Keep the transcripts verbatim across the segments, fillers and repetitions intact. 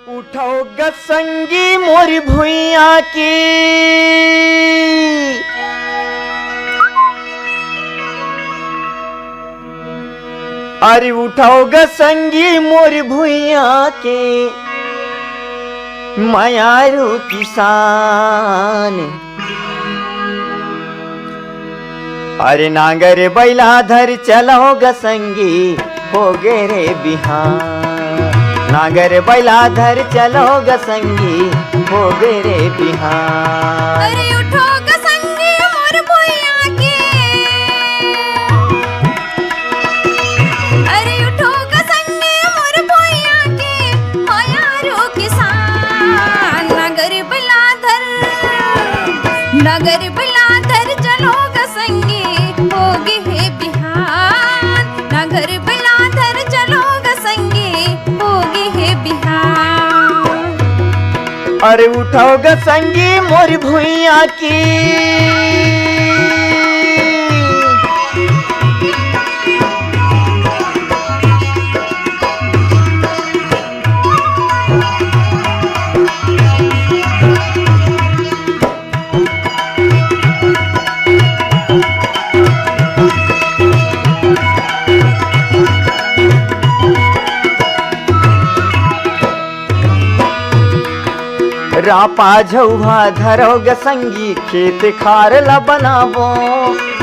उठव ग संगी मोर भुइयां के, अरे उठव ग संगी मोर भुइयां के, मयारू किसान। अरे नांगर बैला धर चलव ग संगी, होगे रे बिहान। नांगर बैला धर चलव ग संगी, होगे रे बिहान। अरे उठव ग संगी मोर भुइयां के, अरे उठव ग संगी मोर भुइयां के, मयारू किसान। नांगर बैला धर, नांगर बैला धर चलव ग संगी, होगे हे बिहान। नांगर बैला धर चलव ग संगी, होगे हे बिहान। अरे उठव ग संगी मोर भुइयां के। रापा झउहा धरव ग संगी, खेत खार ला बनाबो,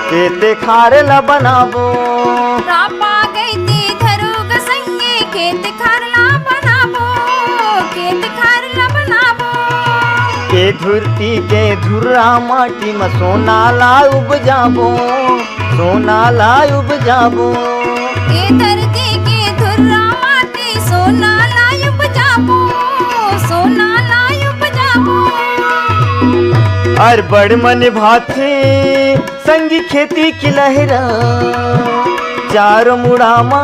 खेत खार ला बनाबो। रापा गइती धरव ग संगी, खेत खार ला बनाबो, खेत खार ला बनाबो। के धुरती के धुर्रा माटी म सोना ला उपजाबो, सोना ला उपजाबो। ए धरती के धुर्रा माटी, सोना ला उपजाबो, सोना ला उपजाबो। अर बड़ मन भाथे संगी खेती के लहरा, चार मुड़ा मा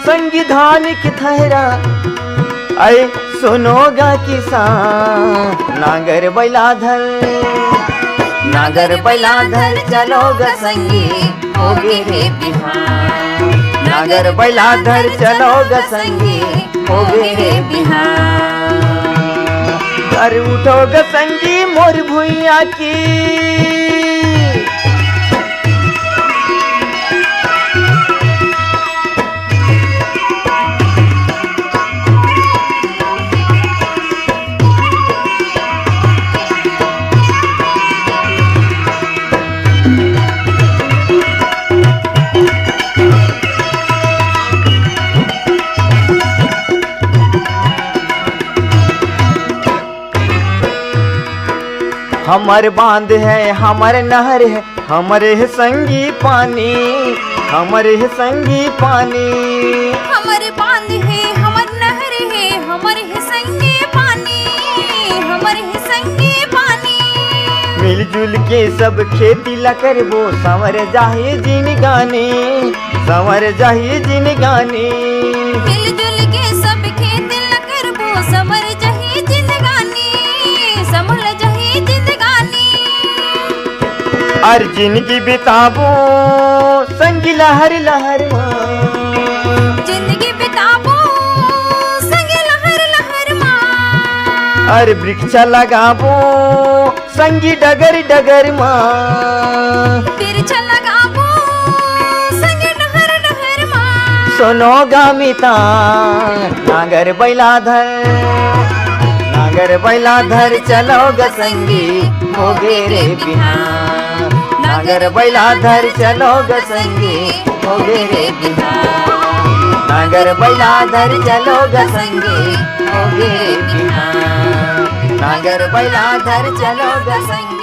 संगी धान के थहरा। अय सुनो गा किसान, नांगर बैला धर, नांगर बैला धर चलव ग संगी, होगे रे बिहान। नांगर बैला धर चलव ग संगी, होगे रे बिहान। अरे उठव ग संगी मोर भुइयां के। हमर बांध हे, हमर नहर हे, हमर हे संगी पानी, हमर हे संगी पानी। हमर बांध हे, हमर नहर हे, हमर हे संगी पानी, हमर हे संगी पानी। मिलजुल के सब खेती ला करबो, संवर जाही जिनगानी, संवर जाही जिनगानी। मिलजुल के सब खेती ला करबो, संवर जाही जिनगानी, संवर जाही जिनगानी। अर जिनगी बिताबो संगी लहर लहर मा। जिनगी बिताबो संगी लहर लहर मा। अर वृक्ष लगाबो संगी डगर डगर मा। वृक्ष लगाबो संगी डगर डगर मा। सुनो गा मितान, नांगर बैला धर, नांगर बैला धर चलव ग संगी, होगे रे बिहान। नांगर बैला धर चलव ग संगी, होगे रे बिहान। नांगर बैला धर चलव ग संगी, होगे रे बिहान। नांगर बैला धर चलव ग संगी।